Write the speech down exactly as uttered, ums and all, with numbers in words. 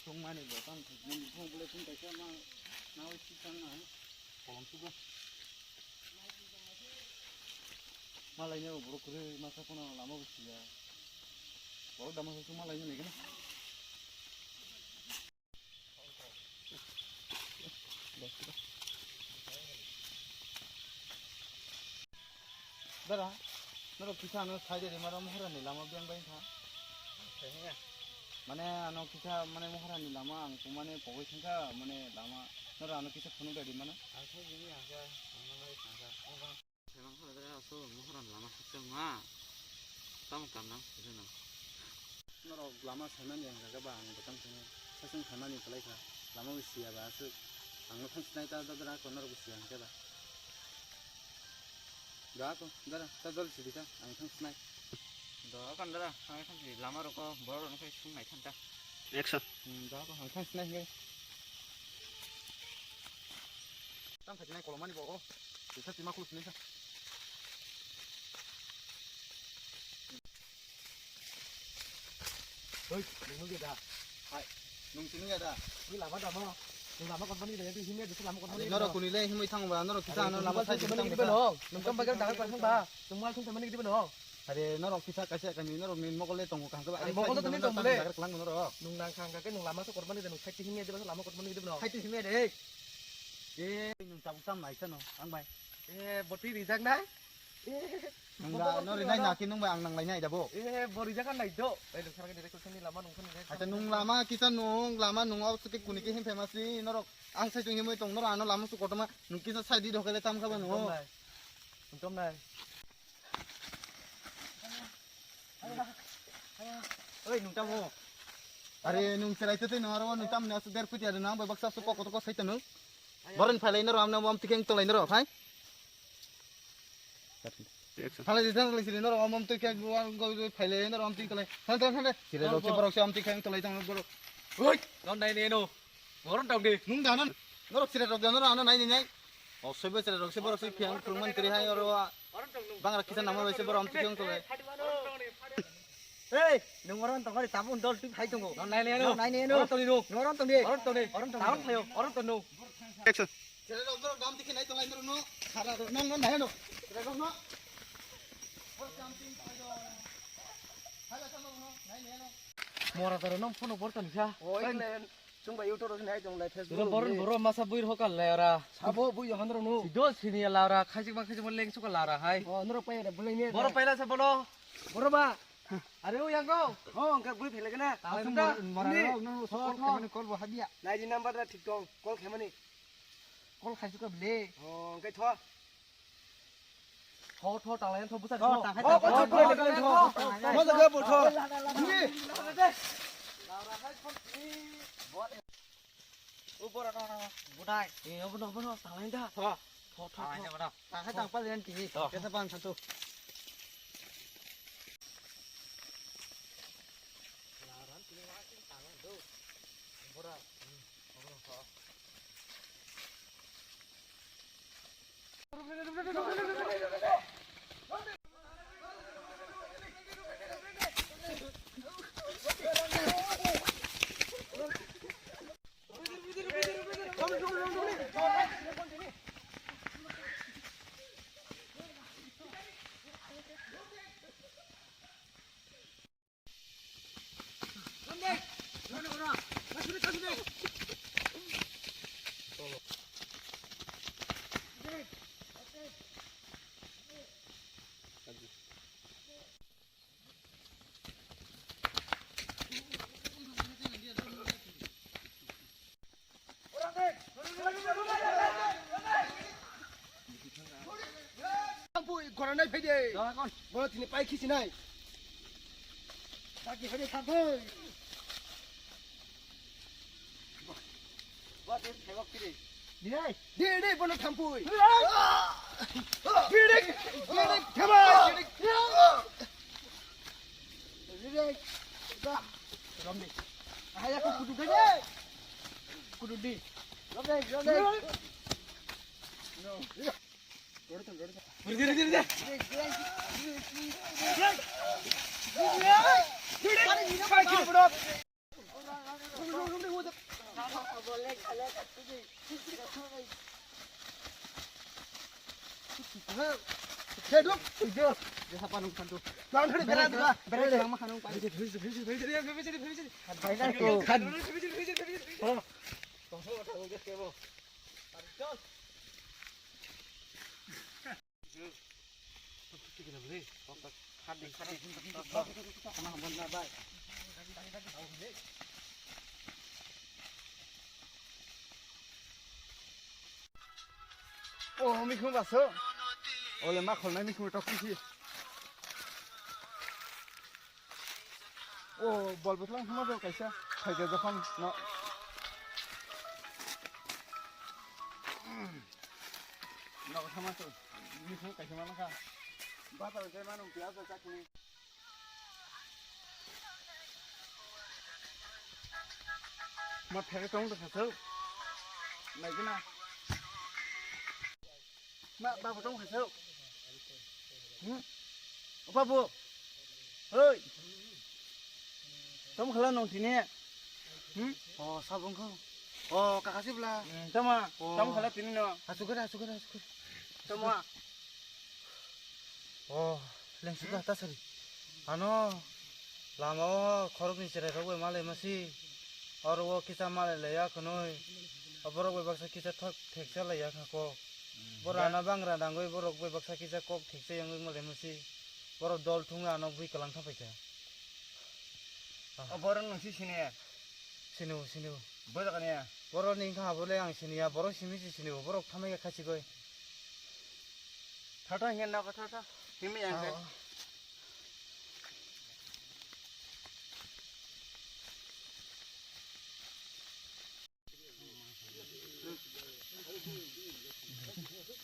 Tongmani bo tang thajini phone bole phone kaisa ma nawi si tang na kolom sugo. Malai ne borok kwrwi masa kono lama bo siya. Borok dama sa malai ne legena. Dara, norok kisa ano side de mara mohora ni lama biyang bai tha. Mane ano kisa mane mohora ni lama ang mane pogoi thangka mane lama norok ano kisa phunuk dadi mane. Ang thai jini ang khe ang nang bai thangka. Saiman khoro dara aso mohora ni lama hakchang ma. Tamo kam nang sujuna. Norok lama saimani ang jaga ba ang bwtang sini sasung saimani kwlai kha. Lama bo siya ba aswk ang no thang sinai ta dara ko norok bo siya hwnkhe ba. Da ko dara ta jol sidi ta ang thang sinai. Do kan dara ang thang sidi lama rok ko borok rok no khai sung nai thang ta. Action. Hmm, da ko ang thang sinai hwnkhe. Tang khai sinai kolomani bo o. Bisa sima khulus sinai sa. Hoi, nung nung da. Hai, nung sini ya da. Ni lama da mo. Nung lama kon pani da, ni himya da lama kon pani. Norok kuni le himui thang ba, norok kisa ano lama sai di thang ba. Nung kam bagar dagar pasang ba. Nung mal thung thamani di bano. Are norok kisa kaisa kani norok ni mokol le tongo kang ba. Mokol to ni tong le. Dagar klang norok. Nung nang khang ka ke nung lama so kon pani da, nung sai himya da lama kon pani di bano. Sai himya de. E nung tabuk sam nai sano ang bai. E boti rijak nai. Nung da no rinai na ki nung bai ang nang lai nai da bo. E bo rijak nai do. E nung sarang ni record ni lama nung khani. Acha nung lama kisa nung lama nung au sike kuni ke him famous ni norok ang sai chung himoi tong norok ano lama su kotoma nung kisa sai di dokele tam khaba nung. Nung tom nai. Oi nung tamo. Are nung serai tete nung aro nung tam ne asu der puti aro nang bai baksa su koko to ko sai tanu. Boron phailai naro amna mom tikeng tolai naro phai. Action. Phalai di tang lai sili naro om om tui khe go go phailai naro om tui tolai. Than than than. Sire rok se borok se om tui khe tolai tang borok. Oi, non nai ne no. Boron tong di. Nung da non. Norok sire rok da naro ano nai nai nai. O soibo sire rok se borok se phiang phung man kri hai oro. Bangra kisa namo bai se borok om tui khe tolai. Ei, nung oron tong ori tabun dol tui phai tongo. Non nai ne no. Non nai ne no. Oron tong di no. Nung oron tong di. Oron tong di. Oron thayo. Oron tong no. Action. Sere rok borok dam tikhe nai tonglai norok no. Sara rok no no nai no. Sere rok no. Borok dam ting pai do. Hala sa norok no nai nai no. Mora dara no phone borta ni sa. Oi le. Chung bai YouTube rok nai tonglai Facebook. Ro boron boro masa buir hokal le ora. Sabo bui handro no. Sido sini la ora khaisik ma khaisik ma leng suka la ora hai. O norok pai re bulai ne. Boro paila sa bolo. Boro ba. Are o yango. Ho angka bui phele kana. Asum mora rok no so kol khamani kol bo habia. Nai di number da thik tong kol khamani. Kol khaisuk ka ble. Oh, angkai tho. Tho tho tang lai tho busa tho. Tang khai tho. Mo jaga bo tho. Ni. U bora no no. Budai. E obo no obo no tang lai da. Tho. Tho tho tho. Tang khai tang pal yan ki. Kesa pan satu. Thampui gora nai phai de. Gora kon. Gora tini pai khisi nai. Saki phai de thampui. Ba de thebak kiri. Dinai. Di di bono thampui. Di di. Di di thebak. Di di. Ba. Romdi. Ahaya ko kudu gede. Kudu di. Romdi romdi. No. Rodi tong rodi tong. Rodi rodi rodi. O, mikhung baso. Ole ma kholnai mikhung tok kisi. O, bol bwtlang thangma do kaisa. Phaikhe jokhon no. Nogo thangma to. Mikhung kaisa manukha. Bazar jai manu piyaj chakni. Ma phere tong da khathau. Naigina. Ma babu tong khathau. Hmm? O babu. Oi. Tamo khala nong tini. Hmm? O sabong kho. O kaka sibla. Hmm, tama. O. Tamo khala tini no. Asukar, asukar, asukar. Tamo. O, lengsu ka ta sari. Ano, lama o khorok ni cherai rok bai malai masi. Oro o kisa malai laiya khonoi. Oborok bai baksa kisa thok theksa laiya kha kok. Boro ya. Ano bangra dangoi borok bai baksa kisa kok theksa yangoi malai masi. Borok dol thung ano bui kalang thapai kha. Oborok nung si sini ya? Sini o, sini o. Bo jaga ni ya? Borok ni kha bo le ang sini ya, borok simi si sini o, borok thamai kha si goi. Thata hingke nogo thata. Himi yang ke. Ah, oh.